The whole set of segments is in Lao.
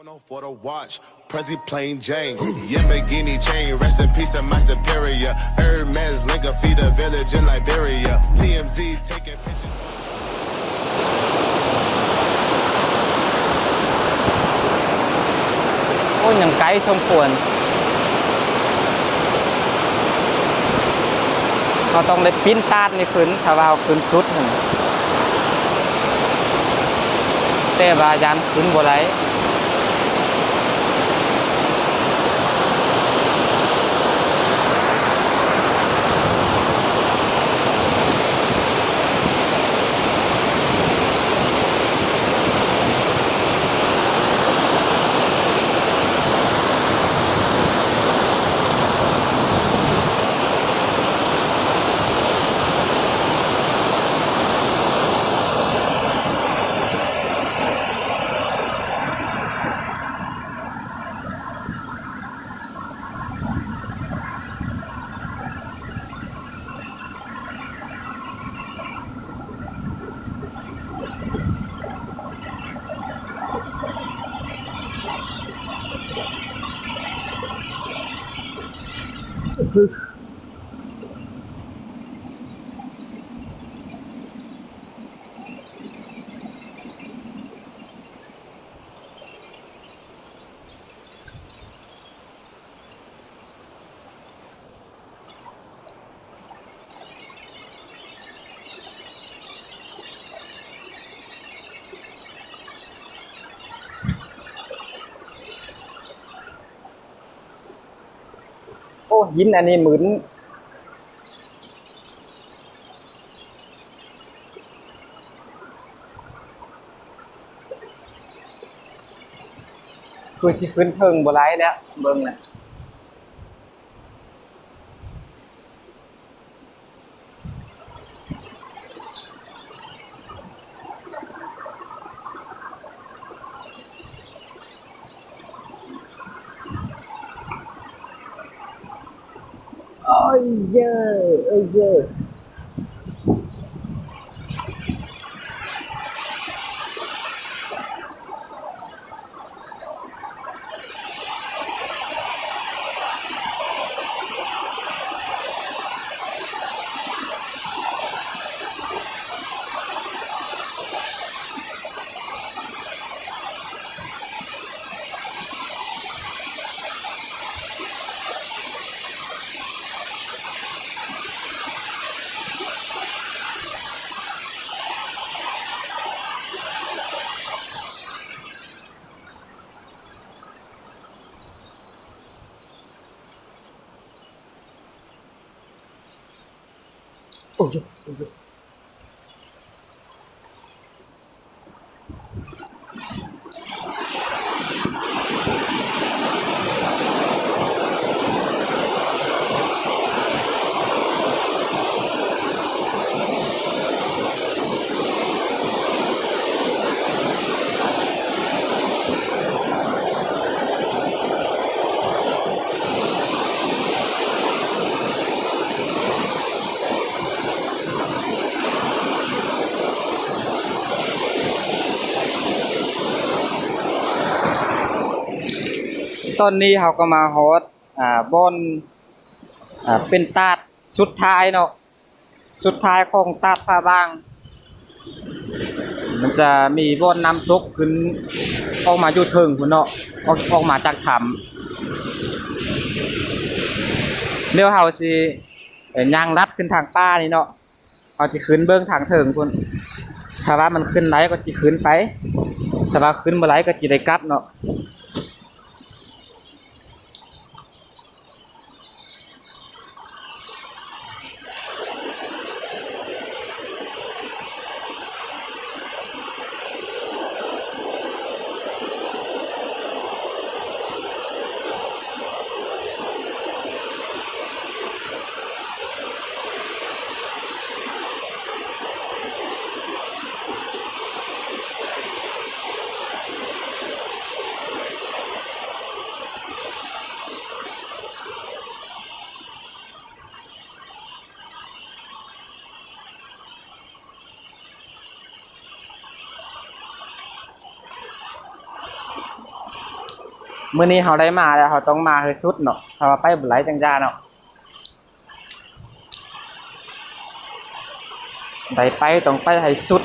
For the watch, Prezi plain Jane. Yamborghini chain, rest in peace to my superior. Hermes link, I feed a village in Liberia. T M Z taking pictures. ໂອ້ ຍັງໄກສົມຄວນ. ເຮົາຕ້ອງໄດ້ປີນຕາດນີ້ຂຶ້ນ ຖ້າວ່າເຮົາຂຶ້ນສຸດຫັ້ນ ແຕ່ວ່າຢ້ານຂຶ້ນບໍ່ໄດ້. ໂອ້ ຫີນອັນນີ້ມຶນ ຄືຊິຂຶ້ນເທິງບໍ່ໄດ້ແລ້ວ ເບິ່ງນະ. ໂອ້ຍເຢີ ໂອ້ຍເຢີ. ໂອ້ໂຫ ໂອ້ໂຫ. ຕອນນີ້ເຮົາກໍມາຮອດ ອ່າ ບ່ອນ ອ່າ ເປັນຕາດສຸດທ້າຍເນາະ ສຸດທ້າຍຂອງຕາດພະບາງ. ມັນຈະມີບ່ອນນ້ຳຕົກຂຶ້ນ ອອກມາຢູ່ເທິງພຸ້ນເນາະ ອອກ ອອກມາຈາກຖ້ຳ. ດຽວເຮົາຊິ ເອີ ຍ່າງລັດຂຶ້ນທາງປ່ານີ້ເນາະ ເຮົາຊິຂຶ້ນເບິ່ງທາງເທິງພຸ້ນ. ຖ້າວ່າມັນຂຶ້ນໄດ້ກໍຊິຂຶ້ນໄປ ຖ້າວ່າຂຶ້ນບໍ່ໄດ້ກໍຊິໄດ້ກັບເນາະ. ໂ ມື້ນີ້ເຮົາໄດ້ມາແລ້ວ ເຮົາຕ້ອງມາໃຫ້ສຸດເນາະ ຖ້າວ່າໄປບໍ່ໄດ້ຈັ່ງຢ່າເນາະ ໄດ້ໄປຕ້ອງໄປໃຫ້ສຸດ.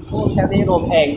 ໂອ້ ແຖວນີ້ລົມແຮງ.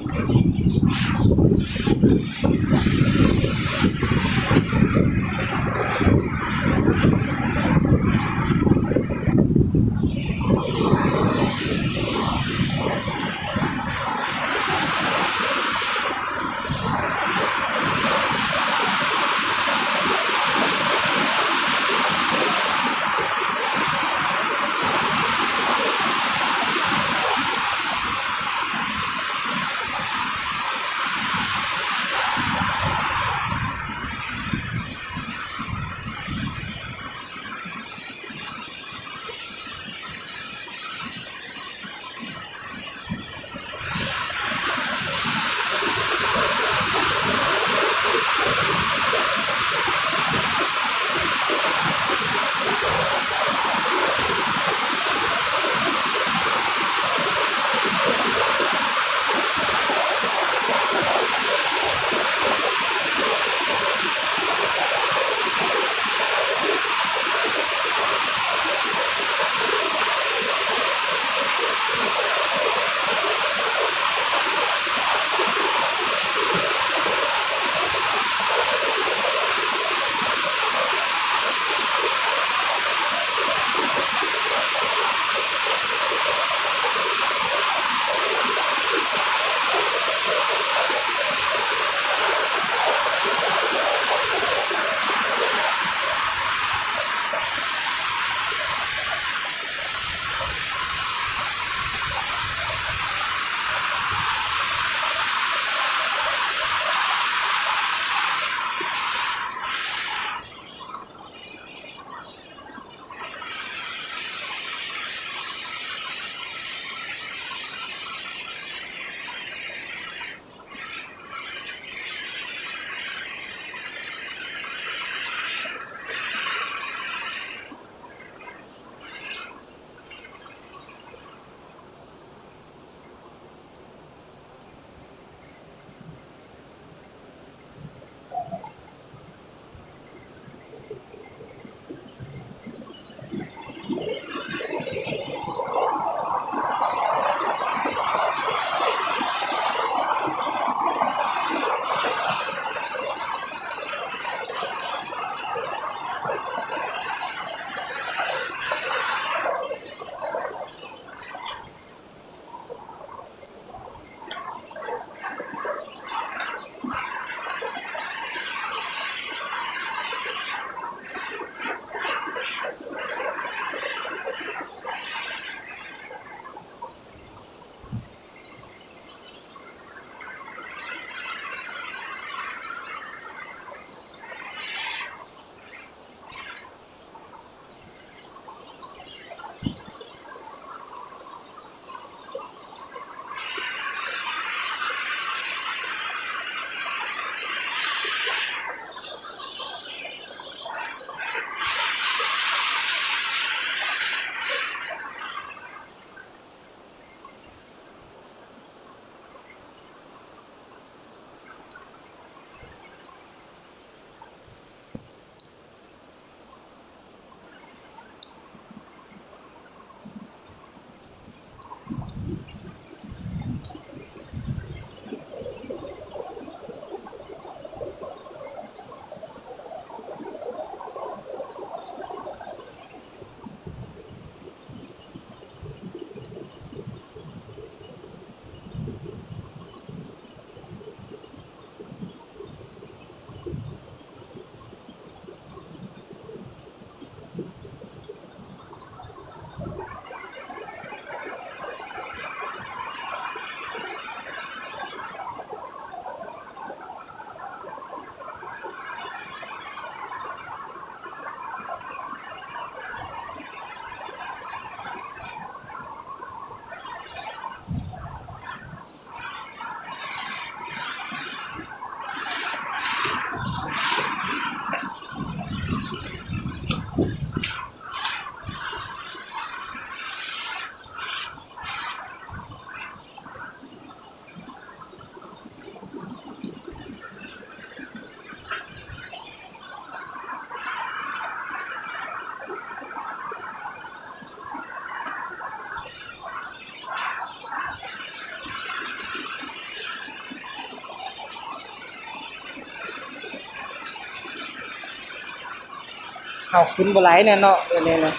ເຂົ້າຂຶ້ນບໍ່ໄຫຼແນ່ເນາະ ອັນນີ້ນະ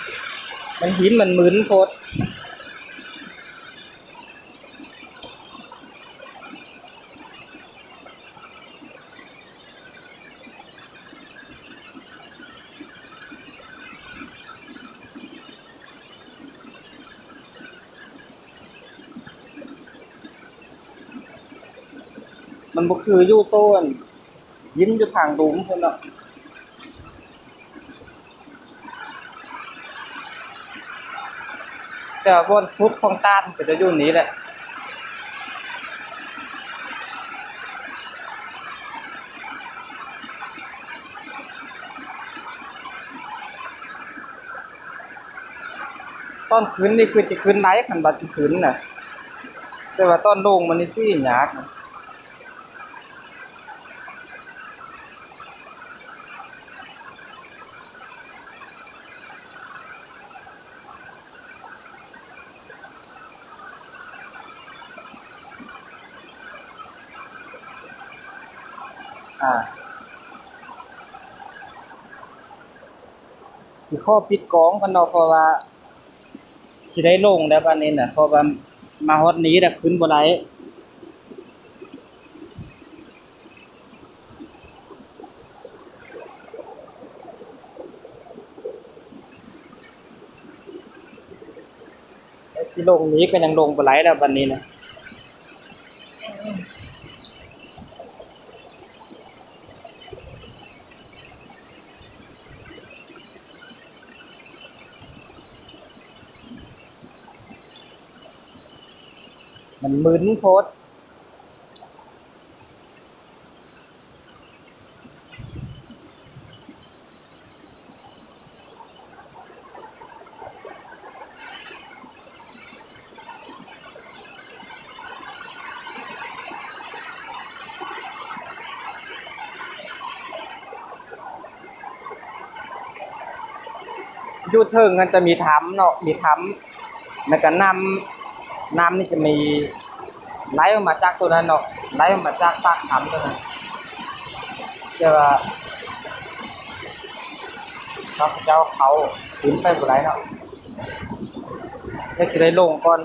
ມັນຫີນມັນມຶນໂພດ. ມັນບໍ່ຄືຢູ່ໂຕນ ຫີນຢູ່ທາງລຸ່ມພຸ້ນເນາະ ແຕ່ວ່າບ່ອນສຸດຂອງຕາດກໍຈະຢູ່ນີ້ແຫຼະ. ຕອນຂຶ້ນນີ້ຄືຊິຂຶ້ນໄດ້ ຄັນວ່າຊິຂຶ້ນນະ ແຕ່ວ່າຕອນລົງມານີ້ຄືຍາກ. ອາ ຊິຂໍປິດກ້ອງກ່ອນເນາະ ເພາະວ່າຊິໄດ້ລົງແລ້ວບາດນີ້ນະ ເພາະວ່າມາຮອດນີ້ແລ້ວຂຶ້ນບໍ່ໄດ້. ຊິລົງນີ້ກໍຍັງລົງບໍ່ໄດ້ແລ້ວບາດນີ້ນະ. ມັນມຶນໂພດ. ຢູ່ເທິງຫັ້ນຈະມີຖ້ຳເນາະ ມີຖ້ຳ ແລ້ວກໍນ້ຳ ນ້ຳນີ້ຈະມີໄຫຼອອກມາຈາກໂຕນັ້ນເນາະ ໄຫຼອອກມາຈາກປາກຖ້ຳໂຕນັ້ນ ແຕ່ວ່າເຂົາເຈົ້າເຂົ້າຂຶ້ນໄປບໍ່ໄດ້ເນາະ ແຕ່ຊິໄດ້ລົງກ່ອນ.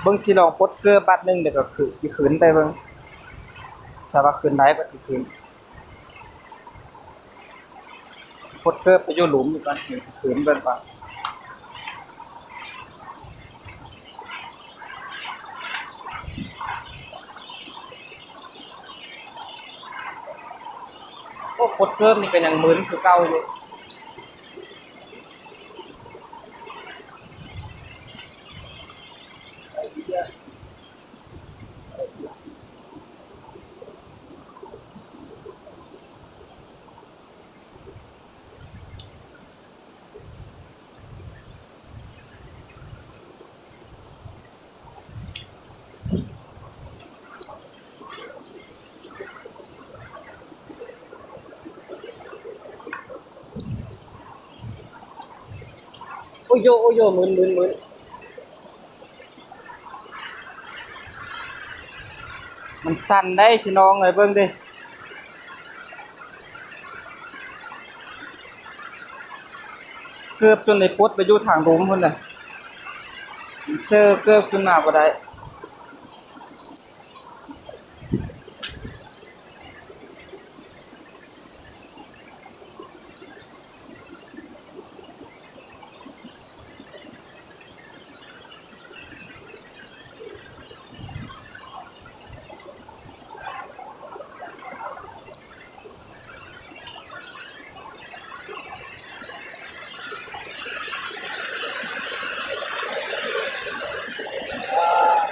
ເບິ່ງ ຊິລອງປົດເກີບບາດໜຶ່ງ ແລ້ວກໍຄືຊິຂຶ້ນໄປເບິ່ງ ຖ້າວ່າຂຶ້ນໄດ້ກໍຊິຂຶ້ນ. ປົດເກີບໄປຢູ່ລຸ່ມນີ້ກ່ອນ ຄືນເບິ່ງກ່ອນ. ໂອ້ ປົດເກີບນີ້ກໍຍັງມຶນຄືເກົ່າຢູ່. ໂອ້ໂຢ ໂອ້ໂຢ ມຶນໆໆ. ມັນສັ່ນໄດ໋ພີ່ນ້ອງເອີຍ ເບິ່ງເດ້. ເກີບຈົນໄດ້ປົດໄປຢູ່ທາງລຸ່ມພຸ້ນນະ ເຊີເກີບຂຶ້ນມາບໍ່ໄດ້. ອ່າ